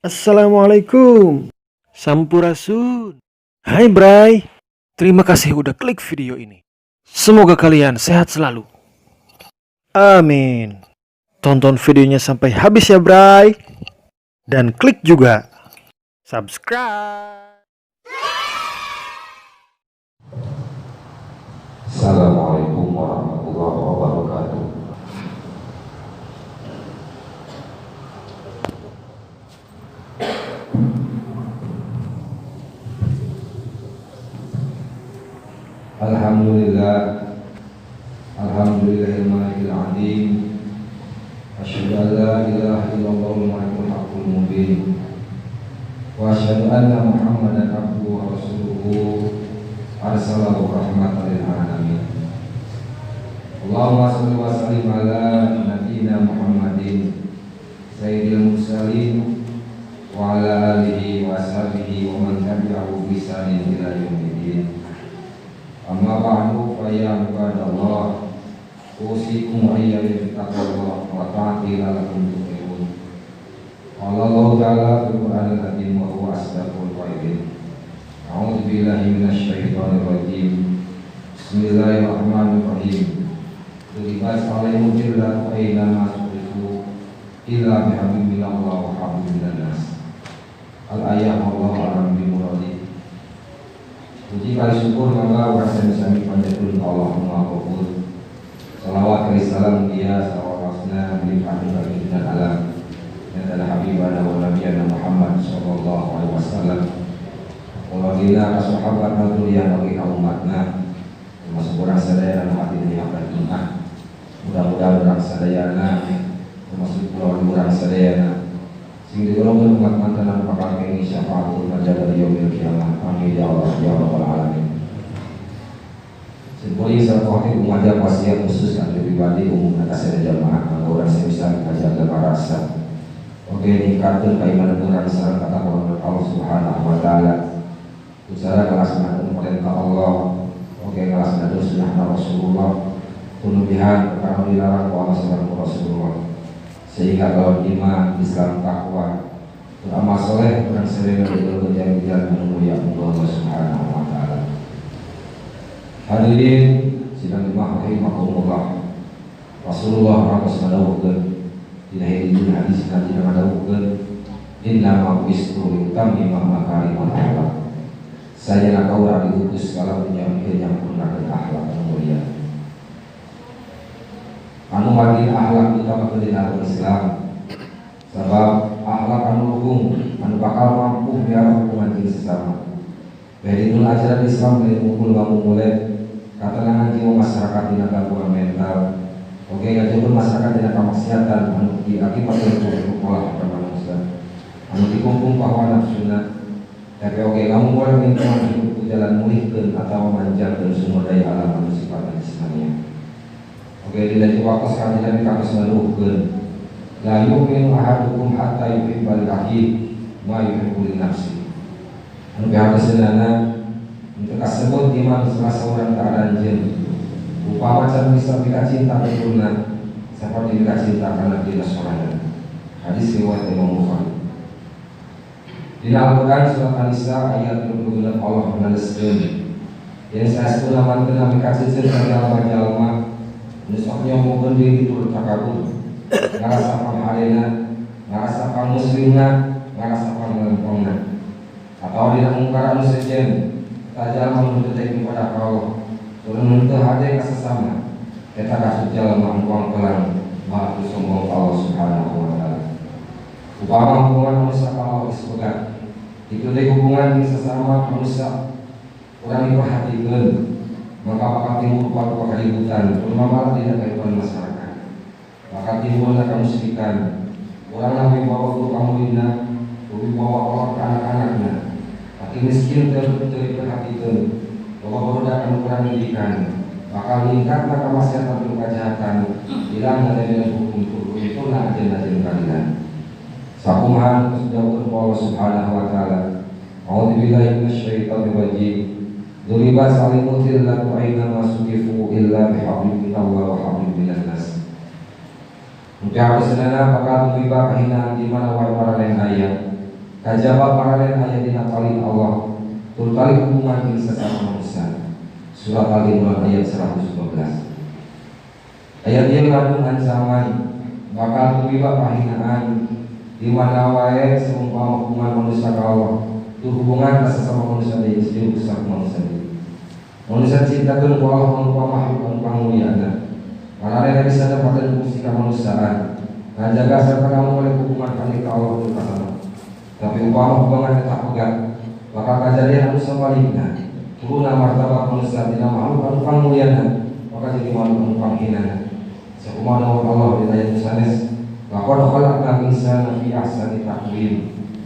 Assalamualaikum. Sampurasun. Hai Bray. Terima kasih udah klik video ini. Semoga kalian sehat selalu. Amin. Tonton videonya sampai habis ya, Bray. Dan klik juga subscribe. Assalamualaikum warahmatullahi wabarakatuh. Alhamdulillah, alhamdulillahil malikil azim. Asyhadu an la ilaha illallahul malikul haqqul mubin. Wa asyhadu anna Muhammadan abduhu wa rasuluhu arsalahu rahmatan lil alamin. Allahumma shalli wa sallim ala nabiyyina Muhammadin sayyidil mursalin wa ala alihi wa ashabihi wa man tabi'ahu bi ihsanin ila yaumiddin. Amma ba'du, fa ya ibadallah, usikum wa iyyakum bittaqwallah wa ta'ati la'allakum tuflihun. Qala Allahu ta'ala fil Qur'anil azim wa huwa asdaqul qailin. A'udzu billahi minasyaitonir rajim. Bismillahirrahmanirrahim. Duribat alaihim dhillatu aina ma suqifu illa bihablil minallah wa hablil minan nas. Al-ayah wallahu a'lam bimuradi. Puji kali syukur maka urang sami-sami panjatkeun ka Allahumma ghafur. Salawat kali salam dia salawatna limpahan bagi dan alam. Dan adalah habibana wa nabiyana Muhammad sallallahu alaihi wasallam. Walladina ka sahabat naturian bagi ka umatna termasuk urang sadayana nu hati dihapan imah. Mudah-mudahan urang sadayana termasuk keluarga urang sadayana sing digolongkeun umat mantan anu bakal kenging syafaatul majada di yaumil kiamah. Amin ya Allah ya rabbal alamin. Simpuli sareng umat wasiat khusus kangge pribadi umum atas jamaah kanggo urang bisa ngajaga karasa. Oke, ningkatkeun kaimanan urang sareng katakwaan Allah Subhanahu wa taala. Usaha ngalaksanakeun perintah Allah, oke ngalaksanakeun sunnah Rasulullah, tunubihan perkara dilarang ku Allah sareng Rasulullah. Sehingga kalau iman, Islam, takwa, beramal soleh, orang sering berjalan jalan mulia Allah Subhanahu wa taala. Hadirin sidang jemaah rahimakumullah. Rasulullah SAW dina hiji hadis nabi ngadawuhkeun inna ma buistu litammima makarimal akhlak. Sajana kaula diutus kalau nyampurnakeun akhlak anu mulia. Anu margi akhlak utama dina agama Islam. Sabab akhlak anu luhung anu bakal mampu miara hubungan jeung sesama. Bedinul ajaran Islam lain mukul ngamumule katenangan jiwa masyarakat dina gangguan mental. Oke ngajauhkeun masyarakat dina kamaksiatan anu diakibatkeun ku pola manusia. Anu dikungkung hawa nafsuna. Tapi oke ngamumule lingkungan hidup ku jalan mulihkeun atawa manjangkeun sumber daya alam anu sifatna jismaniah. Oke, dina waktu sekali Nabi kados ngaluhkeun la yu'minu ahadukum hatta yuhibba li akhihi ma yuhibbu li nafsihi. Anu piharteunana untuk kasebut iman salah seorang ka anjeun upama can bisa mika cinta ka seperti mika cinta kana dina sorangan. Hadis riwayat Imam Bukhari. Dina Al-Qur'an surat An-Nisa ayat 29 Allah naleskeun yen saestuna mantena mika cinta ka jalma-jalma nu sok nyombongkeun diri tur takabur, ngarasa pangharena, ngarasa pangmuslimna, ngarasa panglempongna. Atau dina mungkar anu sejen, eta jalma nu teu teh pada ka Allah, turun nu teu hade ka sesama, eta kasut jalma anu kelang maha sombong ka Allah Subhanahu wa taala. Upama hubungan manusia ka Allah geus pegat, kitu deui hubungan jeung sesama manusia urang diperhatikeun, maka bakal timbul rupa-rupa keributan, terutama dina kehidupan masyarakat. Bakal timbulna kemusyrikan, urang wibawa guru pamulina, wibawa kolot ka anak-anakna. Laki miskin teu diperhatikeun, loba barudak anu kurang didikan, bakal ningkatna kamaksiatan jeung kajahatan, hilangna jaminan hukum turunna ajen-ajen keadilan. Sakumaha nu dawuhkeun ku Allah Subhanahu wa taala, a'udzubillahi minasyaitonir rajim. Duribat alaihim dhillatu aina ma suqifu illa bihablil minallah wa hablil minan nas. Mugi hapuntenana bakal tumiba kahinaan di mana wae maraneh aya. Kajaba maraneh aya dina tali Allah, tur tali hubungan jeung sesama manusia. Surat Al-Imran ayat 112. Ayat ieu ngandung ancaman bakal tumiba pahinaan di mana wae seumpama hubungan manusia ka Allah, tur hubungan ka sesama manusia deui geus dirusak manusia deui. Manusia ciptakeun ku Allah mangrupa makhluk anu panguliana. Maranehna bisa nepakeun fungsi kamanusiaan, ngajaga sarta ngamumule hubungan kanti ka Allah tur ka sama. Tapi upama hubungan eta pegat, bakal kajadian anu sabalikna. Turunna martabat manusia tina makhluk anu panguliana, maka jadi makhluk anu panghinana. Sakumaha dawuh Allah dina ayat sanes, laqad khalaqnal insana fi ahsani taqwim,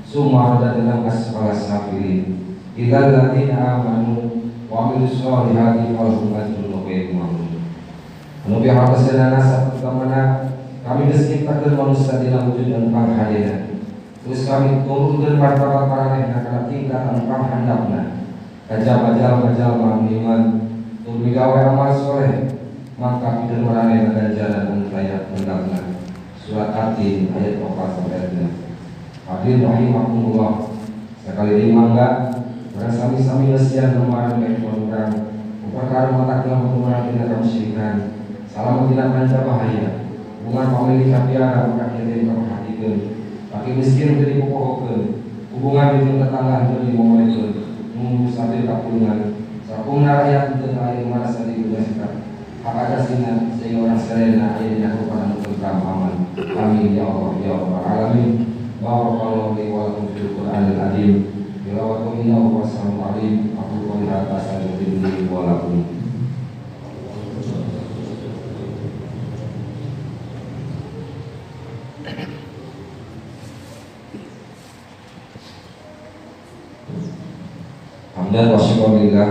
summa radadnahu asfala safilin, illal ladzina amanu wa amilus solihati falahum ajrun ghairu mamnun. Anu pihartoseunana sapertamana kami geus nyiptakeun manusia dina wujud anu panghadena. Terus kami turunkeun martabat maranehna kana tingkat anu panghandapna. Kajaba jalma-jalma anu iman tur migawe amal soleh, maka pikeun maranehna ganjaran anu taya pendapna. Surat At-Tin ayat 4 sampai 6. Hadirin rahimakumullah, sakali deui mangga urang sami-sami ngeusian lumaran bae urang perkara matak urang tina kamusyrikan, salamet tina panca bahaya, hubungan pamilik kapiara maka kieu deui kaperhatikeun, pake miskin teu dipopohokeun, hubungan jeung tetangga teu dimomolekeun, ngurus sambil kapulungan, sakumna rakyat teu aya marasa ditugaskan hak asasina sehingga orang sadayana aya dina karupan anu tentram aman. Amin ya Allah ya rabbal alamin. Barakallahu li wa lakum fil Qur'anil azim. Tilawatu innahu huwas alim. Aqulu qouli hadza astaghfirullahi wa lakum. Hamdan wa syukurillah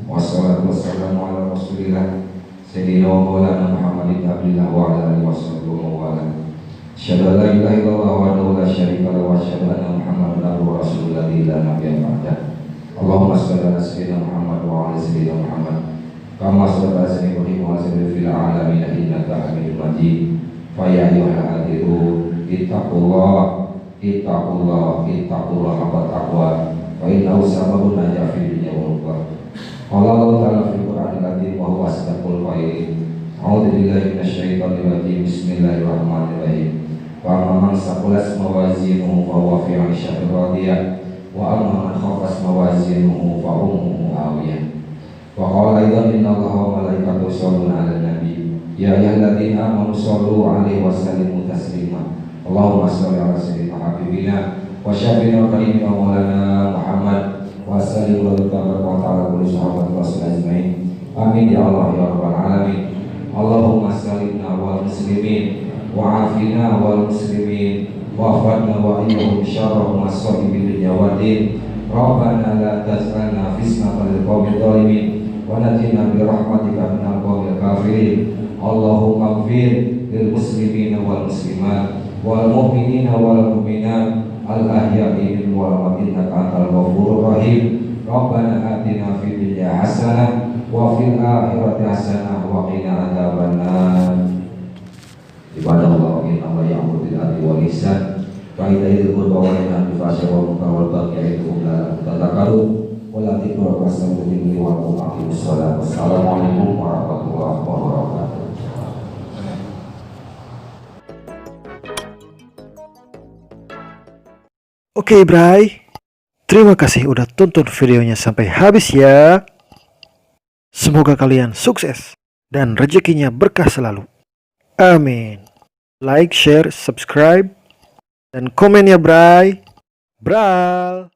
wassalatu wassalamu ala rasulillah sayyidina wa maulana Muhammadin abdillah wa ala alihi washabbihi wa mawala. Asyhadu an la ilaha illallah wahdahu la syarika lahu wa asyhadu anna Muhammadan abduhu wa rasuluhu alladzi la nabiyya ba'dah. Allahumma shalli ala sayyidina Muhammad wa ala sayyidina Muhammad kama shallaita ala sayyidina Ibrahim wa ala sayyidina fil alamin innaka Hamidum Majid. Fa ya ayyuhal hadirun ittaqullah ittaqullah ittaqullah haqqa taqwa fa innahu sababun najah fid dunya wal ukhra. Qala Allah ta'ala fil Qur'anil azim wa huwa asdaqul qailin. A'udzu billahi minasyaitonir rajim. Bismillahirrahmanirrahim. Wa amma man saqulat mawazinuhu fa huwa fi 'ishatin radiyah wa amma man khaffat mawazinuhu fa ummuhu hawiyah. Wa qala aidan innallaha wa malaikatahu yusholluna 'alan nabi ya ayyuhalladzina amanu shollu 'alaihi wa sallimu taslima. Allahumma sholli ala sayyidina habibina wa syafi'ina karimina maulana Muhammad wa sallim wa tabaraka wa ta'ala kulli sahabat rasul ajmain. Amin ya Allah ya rabbal alamin. Allahumma salimna wal muslimin wa afina wal muslimin wa afadna wa iyyahum syarra masa'ibil dunya waddin. Rabbana la taj'alna fitnatan lil qawmil zalimin wa najina bi rahmatika minal qawmil kafirin. Allahumma ighfir lil muslimina wal muslimat wal mu'minina wal mu'minat al ahya'i minhum wal amwat innaka antal ghafurur rahim. Rabbana atina fid dunya hasanah wa fil akhirati hasanah wa qina adzabannar. Ibadallah inna ya'muru bil adli wal ihsan wa ita'i dzil qurba wa yanha 'anil fahsya'i wal munkar wal bagyi ya'idukum la'allakum tadhakkarun. Wa la tadhkuru wa aqimus shalah. Wassalamualaikum warahmatullahi wabarakatuh. Oke Bray, terima kasih udah tonton videonya sampai habis ya. Semoga kalian sukses dan rezekinya berkah selalu. Amin. Like, share, subscribe, dan komen ya Bray. Bral.